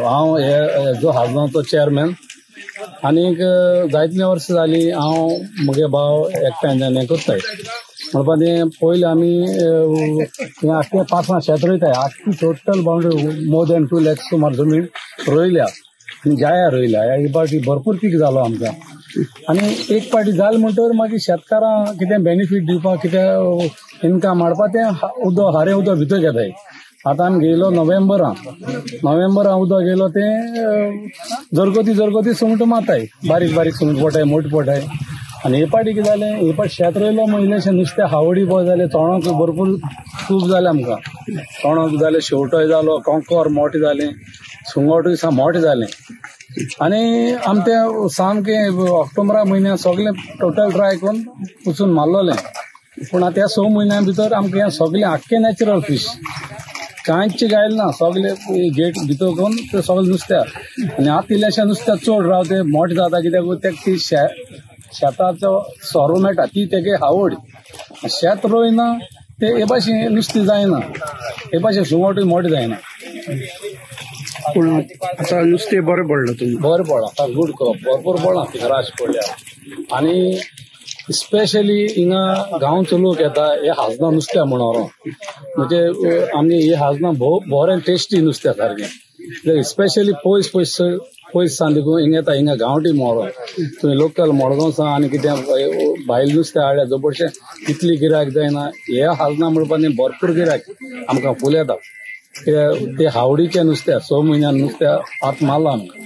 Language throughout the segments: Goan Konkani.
हांव हे जो हाजनाचो चेअरमॅन आनीक जायतलीं वर्सां जालीं हांव म्हगे भाव एकठांय हें करताय. म्हणपा तें पयलीं आमी हें आख्खें पासां शेत रोयताय, आख्खी total boundary more than 2 lakhs सुमार जमीन रोयल्या आनी जाया रोयल्या. ह्या पावटी भरपूर पीक जालो आमकां आनी एक पावटी जालें म्हणटकीर मागीर शेतकारांक कितें बेनिफीट दिवपाक कितें इनकम हाडपाक तें उदक हारें उदक भितर घेताय. आतां आमी गेलो नोव्हेंबरान, नोव्हेंबरान उदक गेलो तें जरगती जरगती सुंगट मारताय, बारीक बारीक सुंगट पोटाय मोटे पोटाय. आनी हे पाटी कितें जालें, हे पाटी शेत रोयलो म्हण इल्लेशें नुस्तें हावडी बो जालें, चोणक भरपूर खूब जालें आमकां, चोणक जालें, शेवटोय जालो, कोंकोर मोटें जालें, सुंगटूय सा मोटें जालें. आनी आमी तें सामकें ऑक्टोबरा म्हयन्याक सगळें टोटल ड्राय करून वचून मारलोलें. पूण आतां ह्या 6 म्हयन्या भितर आमकां हें सगळें आख्खें नॅचरल फीश कांयच गायल ना, सगळे गेट भितर करून ते सगळें नुस्त्या. आनी आतां इल्लेशें नुस्त्या चड रावते मोटें जाता कित्याक तेका ती शेताचो सोरो मेळटा ती तेगे आवड. शेत रोयना ते हे भाशेन नुस्तें जायना, हे भाशेन सुंगटूय मोटें जायना. पूण आतां नुस्तें बरें पडलां तुमकां? बरें पडलां, आतां गूड क्रॉप भरपूर पडलां, राश पडल्या. आनी स्पेशली हिंगा गांवचो लोक येता हे हाजना नुस्त्या म्हणून, म्हणजे आमी हे हाजना भोव बरें टेस्टी नुस्त्या सारकें. स्पेशली पयस पयस पयस सान देखून हिंगा येता, हिंगा गांवठी मोडो तुवें लोकल मडगांव सान आनी कितें भायल नुस्तें हाडल्या जबरशें तितली गिरायक जायना. हे हाजना म्हणपा तें भरपूर गिरायक आमकां फूल येता. ते हावडीचें नुस्त्या 6 म्हयन्यान नुस्त्या आतां मारलां आमकां.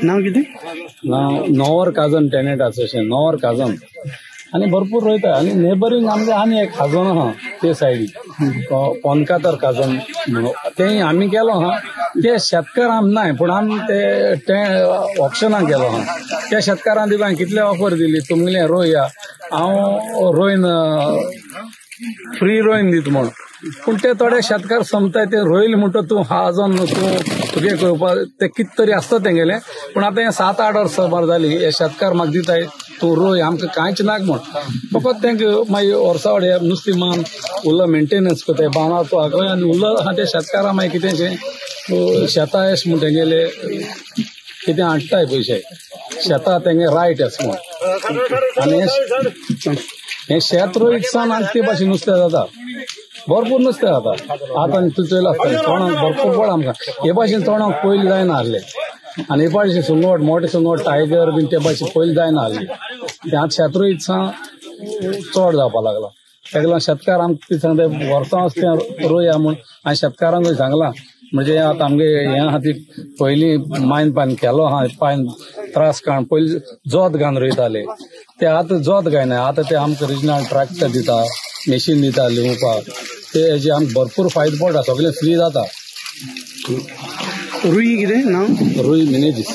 नांव कितें? नांव नोवर काजन टेनेंट असोसिएशन, नोवर काजन. आनी भरपूर रोयता. आनी नेबरींग आमगे आनी एक खाजन आहा ते सायडीक, पोनकातर काजन म्हणून, तेंय आमी गेलो आहा. ते शेतकार आमी नाय पूण आमी ते ऑप्शनाक गेलो आहा. त्या शेतकारान दिवपाक हांवें कितले ऑफर दिली, तुमगेलें रोया हांव रोयन फ्री रोयन दिता म्हूण. पूण ते थोडे शेतकार समजताय ते रोयल म्हणटा तूं हाजन तूं तुगे करपाक ते कितें तरी आसता तेंगेलें. पूण आतां हें 7-8 वर्सां सुमार जालीं हे शेतकार म्हाका दिताय तूं रोय आमकां कांयच नाका म्हूण. फकत तेंकां मागीर वर्सा वाडे नुस्तें मान उरलो मेंटेनन्स करताय बांदाचो आगय आनी उरलो आहा ते शेतकारां मागीर कितेंशें शेतां एश म्हूण तेंगेले कितें हाडटाय पयशे, शेतां तेंगे रायट आसा म्हूण. आनी हें शेत रोयत सान आनी ते भाशेन नुस्तें जाता, भरपूर नुस्तें जाता. आतां तूं चोयलां आसतलें चोणाक भरपूर पड आमकां हे भाशेन चोणाक पयलीं जायना आहलें. आनी हे भाशेन सुंगट मोटें सुंगट टायगर बीन ते भाशेन पयलीं जायना आहलें. तें आतां शेत रोयत सान चड जावपाक लागलां. ताका लागून शेतकार आमकां कितें सांगता वर्सां तें रोया म्हूण. आनी शेतकारांकूय सांगलां म्हणजे आतां आमगे हें आहा ती पयलीं मायन पान केलो आहा, पायन त्रास काडून पयलीं जोत घालून रोयताले, ते आतां जोत घायना. आतां ते आमकां रिजनल ट्रॅक्टर दिता, मेशीन दिता लिवपाक, ते हेजे आमकां भरपूर फायदो पडटा, सगळें फ्री जाता. रुई कितें नांव? रुई मिनेजीस.